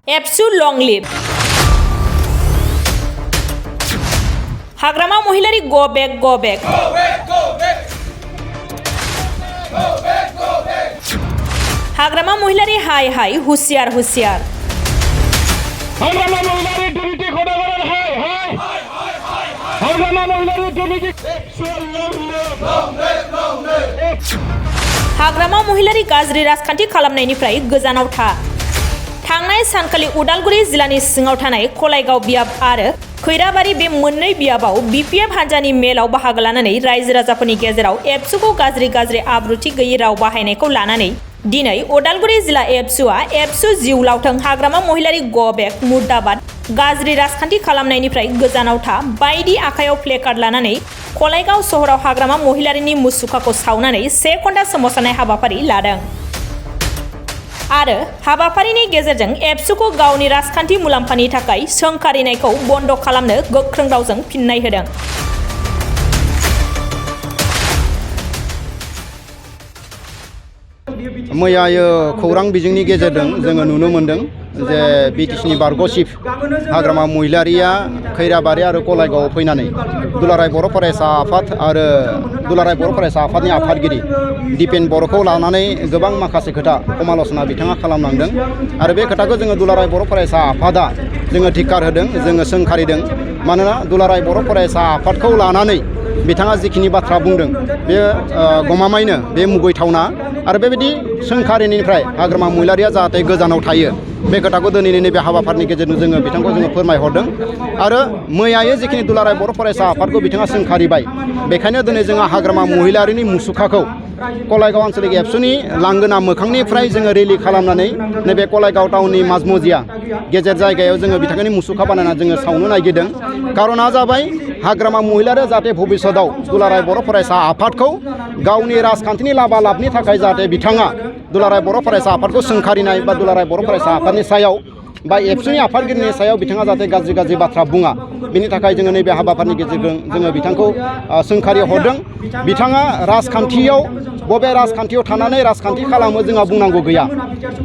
एबसु लं लिभ हाग्रामा महिलारि गो बेक हाग्रामा महिलारि हाय हाय हुसियार हाग्रामा महिलारि डिउटी खड़ा करेन हाय हाग्रामा महिलारि डिउटी हाग्रामा महिलारि गाज्रि राजखान्थि खालामनायनिफ्राय गोजानाव था। थांनाय सानखालि उदालगुरि जिल्लानि सिङाव थानाय कलायगाव बियाब आरो खैराबारि बे मोननै बियाबाव बिपिएफ हान्जानि मेलाव बाहागो लानानै रायजो राजाफोरनि गेजेराव एबसुखौ गाज्रि आब्रुथि गैयै राव बाहायनायखौ लानानै दिनै उदालगुरि जिल्ला एबसुआ एबसु जिउ लावथों हाग्रामा महिलारि गो बेक मुर्दाबाद गाज्रि राजखान्थि खालामनायनिफ्राय गोजानाव था बायदि आखायाव प्लेकार्ड लानानै कलायगाव सहराव हाग्रामा महिलारिनि मुसुखाखौ सावनानै 1 घन्टा सोमावसारनाय हाबाफारि लादों आरो हाबाफारिनि गेजेरजों एबसुखौ गावनि राजखान्थि मुलाम्फानि थाखाय सोंखारिनायखौ बन्द खालामनो गोख्रों रावजों फिन्नाय होदों। मैयायो खौरां बिजोंनि गेजेरजों जोङो नुनो मोन्दों जे बिटिसिनि बारग' चिफ हाग्रामा महिलारिया खैराबारि आरो कलायगावआव फैनानै दुलाराय बर' फरायसा आफाद आरो दुलाराय बर' फरायसा आफादनि आफादगिरि दिपेन बर'खौ लानानै गोबां माखासे खोथा समाल'सना बिथाङा खालामलांदों आरो बे खोथाखौ जोङो दुलाराय बर' फरायसा आफादा जोङो धिक्कार होदों, जोङो सोंखारिदों। मानोना दुलाराय बर' फरायसा आफादखौ लानानै बिथाङा जिखिनि बाथ्रा बुंदों बे गमामायैनो बे मुगैथावना आरो बेबायदि सोंखारिनिफ्राय हाग्रामा महिलारिया जाहाथे गोजानाव थायो बे खोथाखौ दिनैनि नैबे हाबाफारिनि गेजेरजों जोङो बिथांखौ फोरमायहरदों आरो मैयायै जिखिनि दुलाराय बर' फरायसा आफादखौ बिथाङा सोंखारिबाय बेखायनो दिनै जोङो हाग्रामा महिलारिनि मुसुखाखौ कलायगाव आन्चलिक एबसुनि लांगोना मोखांनिफ्राय जोङो रेलि खालामनानै नैबे कलायगाव टाउननि माजमजिया गेजेर जायगायाव जोङो बिथांनि मुसुखा बानायना जोङो सावनो नागिरदों। कारना जाबाय हाग्रामा महिलारिया जाहाथे भबिष्यतआव दुलाराय बर' फरायसा आफादखौ गावनि राजखान्थिनि लाबा लाबनि थाखाय जाहाथे बिथाङा दुलाराय बर' फरायसा आफादखौ सोंखारिनाय बा दुलाराय बर' फरायसा आफादनि सायाव बा एबसुनि आफादगिरिनि सायाव बिथाङा जाहाथे गाज्रि बाथ्रा बुङा बेनि थाखाय जोङो नैबे हाबाफारिनि गेजेरजों जोङो बिथांखौ सोंखारि हरदों। बिथाङा राजखान्थियाव बबे राजखान्थियाव थानानै राजखान्थि खालामो जोंहा बुंनांगौ गैया।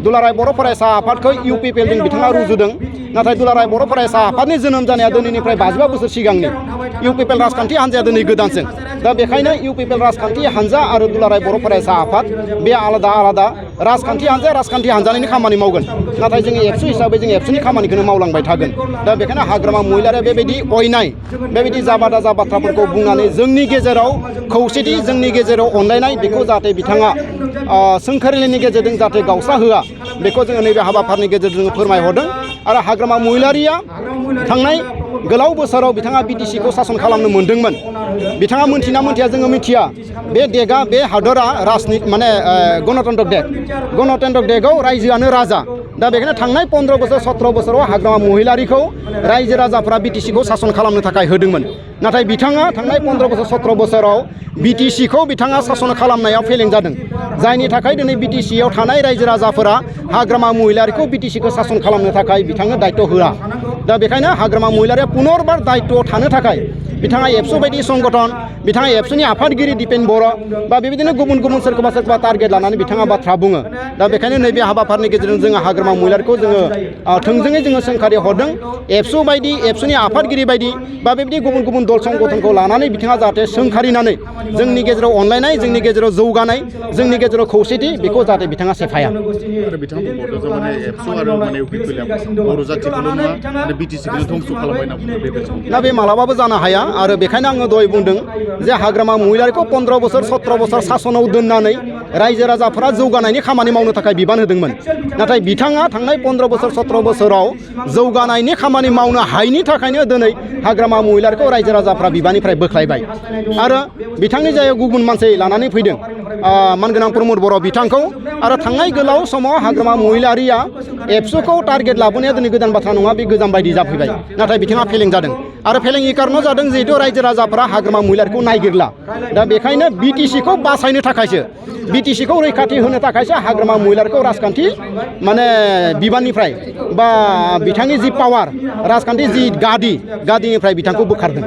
दुलाराय बर' फरायसा आफादखौ इउपिपिएलजों बिथाङा रुजुदों, नाथाय दुलाराय बर' फरायसा आफादनि जोनोम जानाया दिनैनिफ्राय 55 बोसोर सिगांनि। इउपिपिएल राजखान्थि हान्जाया दिनै गोदानसो। दा बेखायनो इउपिपिएल राजखान्थि हान्जा आरो दुलाराय बर' फरायसा आफाद बे आलादा राजखान्थि हान्जानिनो खामानि मावगोन, नाथाय जोङो एबसु हिसाबै जों एबसुनि खामानिखौनो मावलांबाय थागोन। दा बेखायनो हाग्रामा महिलारिया बेबायदि अयनाय बेबायदि जाबा बाथ्राफोरखौ बुंनानै जोंनि गेजेराव खौसेथि जोंनि गेजेराव अनलायनाय बेखौ जाहाथे बिथाङा सोंखारिनायनि गेजेरजों जाहाथे गावस्रा होआ बेखौ जोङो नैबे हाबाफारिनि गेजेरजों फोरमायहरदों। आरो हाग्रामा महिलारिया थांनाय गोलाव बोसोराव बिथाङा बिटिसिखौ सासन खालामनो मोन्दोंमोन। बिथाङा मोनथिना मोनथिया जोङो मिथिया बे देगा बे हादरा गणतन्त्र देगआव रायजोआनो राजा। दा बेखायनो थांनाय 15 बोसोर 17 बोसोराव हाग्रामा महिलारिखौ रायजो राजाफ्रा बिटिसिखौ सासन खालामनो थाखाय होदोंमोन, नाथाय बिथाङा थांनाय 15 बोसोर 17 बोसोराव बिटिसिखौ बिथाङा सासन खालामनायाव फेलें जादों, जायनि थाखाय दिनै बिटिसियाव थानाय रायजो राजाफोरा हाग्रामा महिलारिखौ बिटिसिखौ सासन खालामनो थाखाय बिथांनो दायित्व होआ। दा बेखायनो हाग्रामा महिलारिया पुनरबार दायित्वआव थानो थाखाय बिथाङा एबसु बायदि संगठन बिथाङा एबसुनि आफादगिरि दिपेन बर' बा बेबायदिनो गुबुन सोरखौबा टारगेट लानानै बिथाङा बाथ्रा बुङो। दा बेखायनो नैबे हाबाफारिनि गेजेरजों जोङो हाग्रामा महिलारिखौ जोङो थोंजोङै जोङो सोंखारि हरदों। एबसुनि आफादगिरि बायदि बा बेबायदि गुबुन दल संगठनखौ लानानै बिथाङा जाहाथे सोंखारिनानै जोंनि गेजेराव अनलायनाय जोंनि गेजेराव जौगानाय जोंनि गेजेराव खौसेथि बेखौ जाहाथे बिथाङा सेफाया। दा बे मालाबाबो जानो हाया आरो बेखायनो आङो दहाय बुंदों जे हाग्रामा महिलारिखौ 15 बोसोर 17 बोसोर सासनाव दोननानै रायजो राजाफोरा जौगानायनि खामानि मावनो थाखाय बिबान होदोंमोन, नाथाय बिथाङा थांनाय 15 बोसोर 17 बोसोराव जौगानायनि खामानि मावनो हायैनि थाखायनो दिनै हाग्रामा महिलारिखौ रायजो राजाफ्रा बिबाननिफ्राय बोख्लायबाय आरो बिथांनि जायगायाव गुबुन मानसि लानानै फैदों मानगोनां प्रमद बर' बिथांखौ। आरो थांनाय गोलाव समाव हाग्रामा महिलारिया एबसुखौ टारगेट लाबोनाया दिनै गोदान बाथ्रा नङा, बे गोजाम बायदि जाफैबाय, नाथाय बिथाङा फेलें जादों आरो फेलेंनि कारनाव जादों जिहेतु रायजो राजाफोरा हाग्रामा महिलारिखौ नायगिरला। दा बेखायनो बिटिसिखौ बासायनो थाखायसो बिटिसिखौ रैखाथि होनो थाखायसो हाग्रामा महिलारिखौ राजखान्थि बिबाननिफ्राय बा बिथांनि जि पावार राजखान्थि जि गादिनिफ्राय बिथांखौ बोखारदों।